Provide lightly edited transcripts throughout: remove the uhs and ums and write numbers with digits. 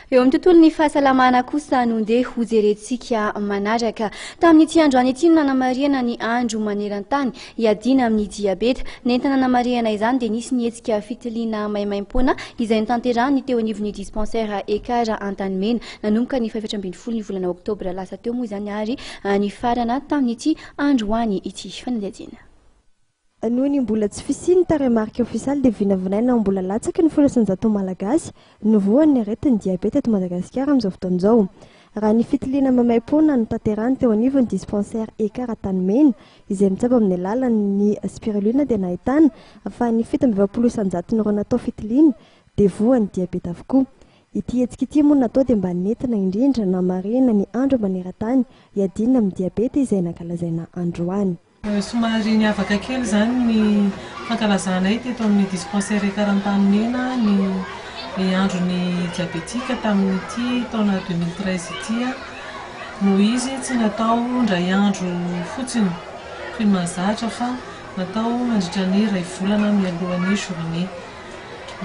Eo amin'ny tontolon'ny fahasalamana kosa no ndeha hojerentsika manaraka. Tamin'ity androany ity no nanamarihana ny andro maneran-tany hiadiana amin'ny diabeta. Nentina nanamarihana izany dia nisy ny hetsika fitiliana maimaimpoana izay notanterahan'ny teo anivon'ny dispensaire Ekar Antanimena. Nanomboka ny faha-14 ny volana oktobra lasa teo moa izany ary nifarana tamin'ity androany ity. Fanadihadiana. Noho ny mbola tsy fisian'ny tarehimarika ofisialy dia vinavinaina ho mbola latsaky ny 10% Malagasy no voan'ny aretin'ny diabeta eto Madagasikara amin'izao fotoana izao. Raha ny fitiliana maimaimpoana notanterahiny teo anivon'ny dispensaire Ekar Antanimena izay mitsabo amin'ny alalan'ny spiruline dia nahitana fa ny 47 isan-jaton'ireo natao fitiliana dia voan'ny diabeta avokoa. Ity hetsika ity moa natao dia mba nentina indrindra namarihina ny andro maneran-tany hiadiana amin'ny diabeta izay nankalazaina androany. Somary niavaka kely izany ny fankalazanay teto amin'ny dispensaire Ekar Antanimena ny andron'ny diabetika tamin'ity taona 2013 ity noho izy tsy natao indray andro fotsiny toy ny mahazatra fa natao nandritra ny iray volana mialohan'ny journée.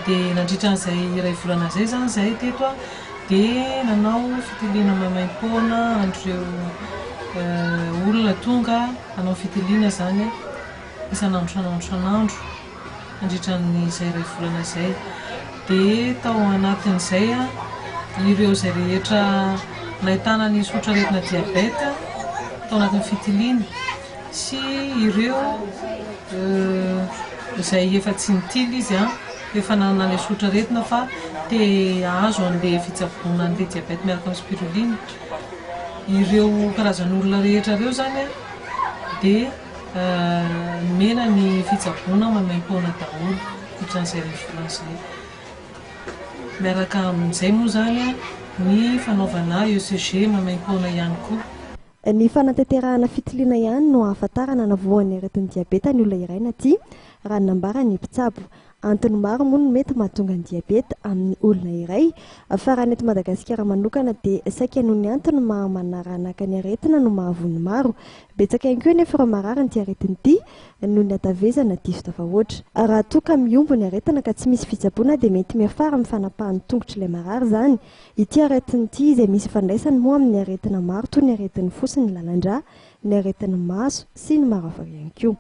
Dia nandritra an'izay iray volana izay izany izahay teto dia nanao fitiliana maimaimpoana an'ireo olona tonga hanao fitiliana izany isan'andro isan'andro isan'andro nandritra an'izay iray volana izay. Dia tao anatin'izay ireo izay rehetra nahitana ny soritr'aretina diabeta tao anatin'ny fitiliana sy ireo izay efa tsy nitily izy an, efa nanana ilay soritr'aretina fa te hahazo an'ilay fitsaboana an'ilay diabète miaraka amin'ny spiruline. Ireo karazan'olona rehetra ireo izany an, dia nomena ny fitsaboana maimaimpoana daholo ohatran'izay iray volana izay. Miaraka amin'izay moa izany an, ny fanaovana ECG maimaimpoana ihany koa. Ny fanatanterahana fitiliana ihany no ahafantarana na voan'ny aretin'ny diabeta ny olona iray na tsia, raha ny nambaran'ny mpitsabo. Antony maro moa no mety mahatonga ny diabeta amin'ny olona iray, fa raha ny eto Madagasikara manokana dia saika noho ny antony maha manaranaka ny aretina no mahavoa ny maro. Betsaka ihany koa anefa ireo marary an'ity aretina ity noho ny hatavezana diso tafahoatra. Raha toa ka mihombo ny aretina ka tsy misy fitsaboana dia mety miafara amin'ny fanapahan'ny tongotr'ilay marary izany. Ity aretina ity izay misy ifandraisany moa amin'ny aretina maro toy ny aretin'ny fo sy ny lalan-drà, ny aretin'ny maso sy ny maro hafa ihany koa.